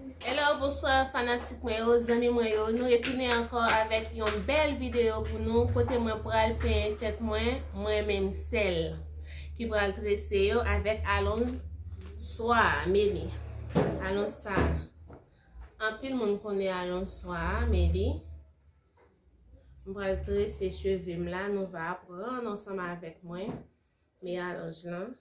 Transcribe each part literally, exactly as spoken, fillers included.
Hello, bonswa fanatik mwen yo, zanmi mwen yo. Nou retounen ankò avèk yon bèl videyo pou nou, kote mwen pral penyen tèt mwen, mwen menm sèl, ki pral trese yo avèk alonj swa a, men li. Alonj sa a. Anpil moun konnen alonj swa a, men li. Mwen pral trese cheve m la, nou va aprann ansanm avèk mwen. Men alonj lan.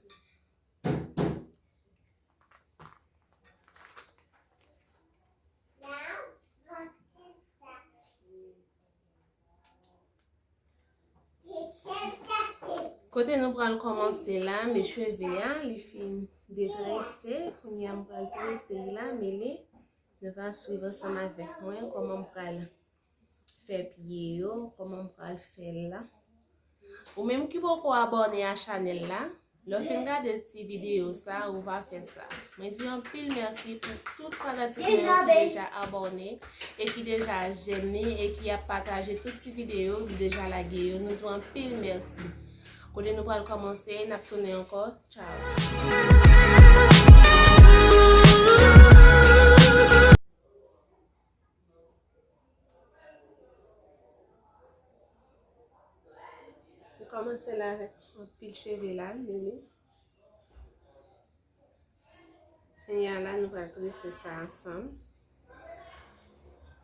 Kote nou pral kòmanse la, men cheve a, li fin detrese. Kounye a m pral trese l la, men li, nou va swiv ansanm avèk mwen kòman m pral fè pye yo, kòman m pral fè l la. Ou menm ki poko abòne a chanèl la, lè w fin gade ti videyo sa, ou va fè sa. Mwen di anpil mèsi pou tout fanatik mwen yo ki deja abòne e ki deja jèm li e ki ap pataje tout ti videyo, ki deja lage yo. Nou di w anpil mèsi. Kote nou pral kòmanse, n ap tounen ankò. Tchao. Nou kòmanse la avèk yon pil cheve la, men li. Kounye a la, nou pral trese sa ansanm.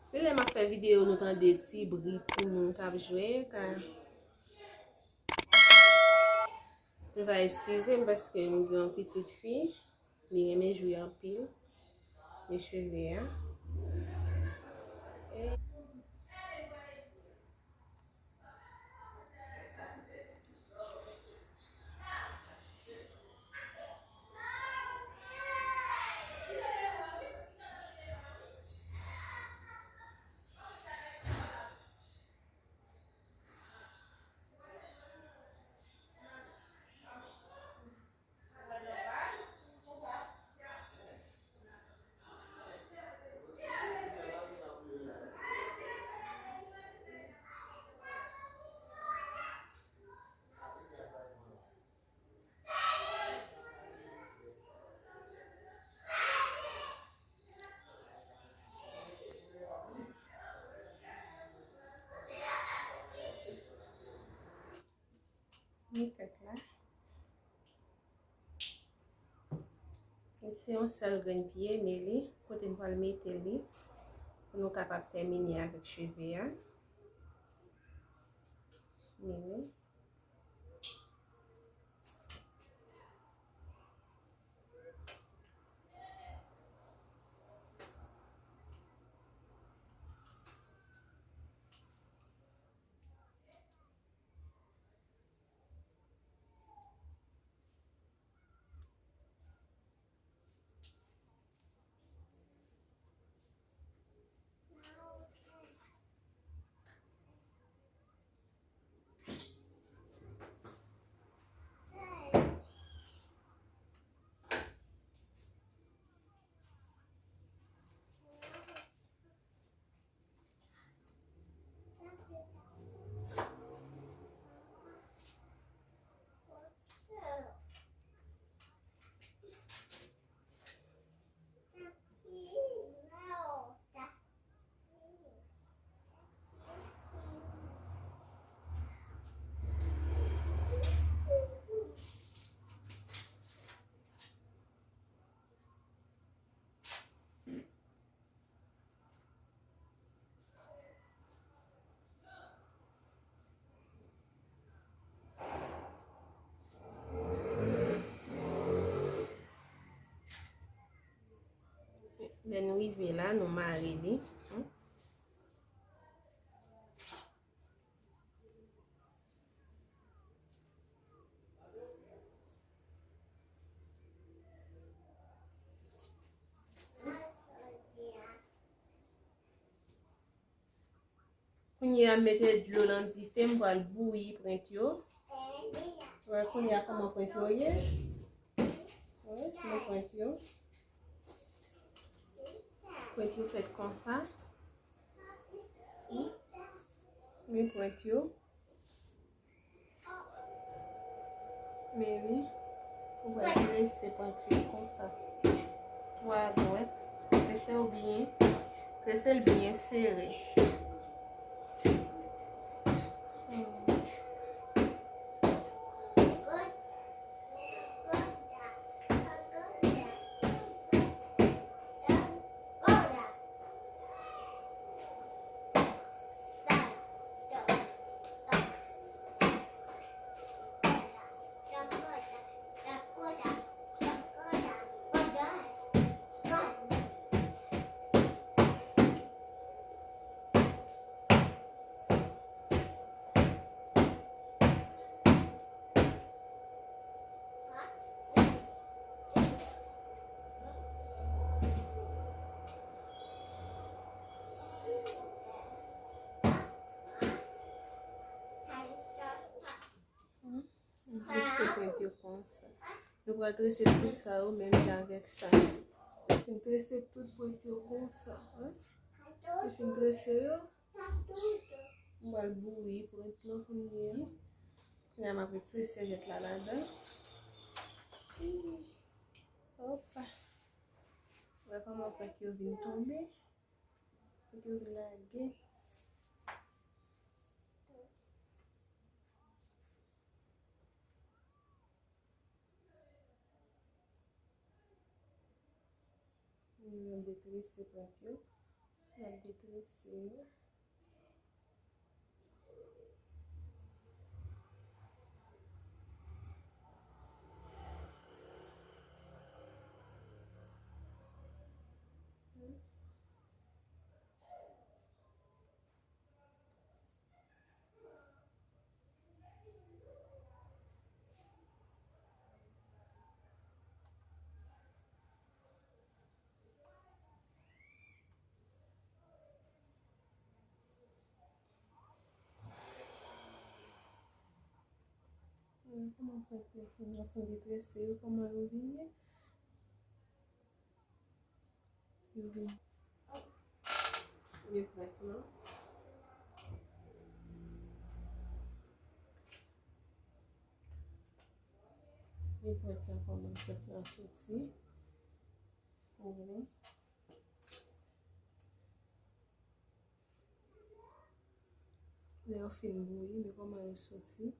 Si lè m ap fè videyo, nou tande ti bri timoun k ap jwe, ka, nou va eskize m paske m gen yon pitit fi. Li renmen jwe anpil. Men cheve a. E Ni tèt la. Li se yon sèl grenn pye, men li, kote m pral mete li, pou nou kapab tèmine avèk cheve a. Men li. Lè n rive la, nou mare li. Kounye a, m mete dlo nan dife, m pral bouyi pwent yo. Wè, kounye a, kòman pwent yo ye? Wè, men pwent yo. Pwent yo fèt konsa. Men pwent yo. Men li, ou pral trese pwent yo konsa. Twa dwèt, Trese w byen. Trese l byen sere. M trese pwent yo konsa. Nou pral trese tout sa yo menm jan avèk sa. Nou fin trese tout pwent yo konsa. Wi. Nou fin trese yo. M pral bouyi pwent lan kounye a. Kounye a m ap retire sèvyèt la ladan. Opa. Wè kòman pwent yo vin tonbe. Pwent yo vin lage. Nou detrese pwent yo. N ap detrese yo. Kòman pwent yo fin, yo fin detrese yo, kòman yo vin ye? Yo vin. Men pwent lan. Men pwent lan, kòman pwent lan soti. Ou konnen. Lè yo fin bouyi, men kòman yo soti.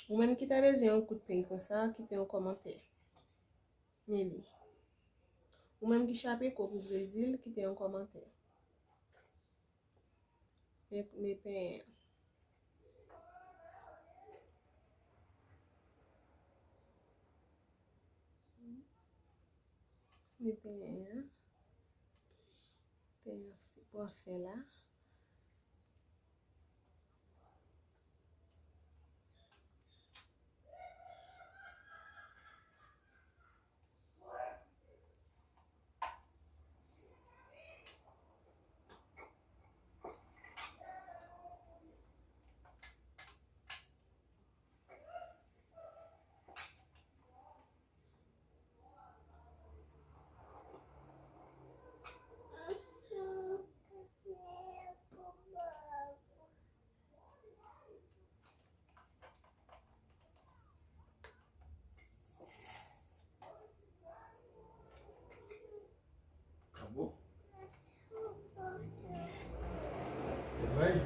Ou menm ki ta bezwen yon kout peny konsa, kite yon kòmantè. Men li. Ou menm ki chape kòb ou Brezil, kite yon kòmantè. Men, men penyen an. Men penyen an. Penyen an pran fen la. Sa bon? Guys,